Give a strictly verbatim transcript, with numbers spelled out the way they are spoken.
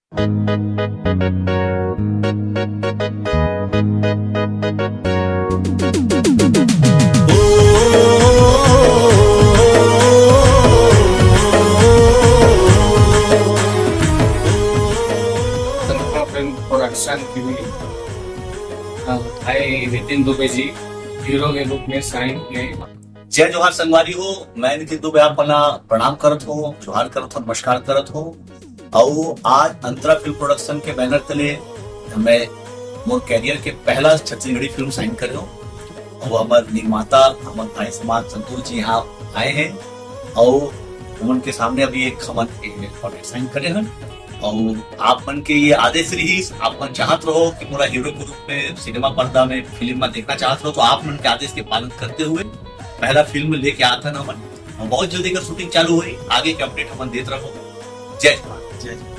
Film production की हुई। भाई Nitin Dubey ji hero के रूप में साइन किए। जय जोहार संगवारी हो, मैं नितिन दुबे आप मन ला प्रणाम करत हो, जोहार करत हो, नमस्कार करत हो। अउ आज अंतरा फिल्म प्रोडक्शन के बैनर तले मैं मोर कैरियर के पहला छत्तीसगढ़ी फिल्म साइन करे हो। अउ हमर निर्माता, हमर भाई समाज संतोष जी यहाँ आए हैं। अउ हमन के सामने अभी एक हमन एक कॉन्ट्रैक्ट साइन करे हन। अउ आप मन के ये आदेश रहिस, आप मन चाहत रहो कि मोला हीरो के रूप में सिनेमा पर्दा में, फिल्म में देखना चाहत रहो, तो आप मन के आदेश के पालन करते हुए पहला फिल्म लेके आत हन हमन। अउ बहुत जल्दी एकर शूटिंग चालू होही, आगे के अपडेट हमन देत रहो। जय जोहार। जय जोहार।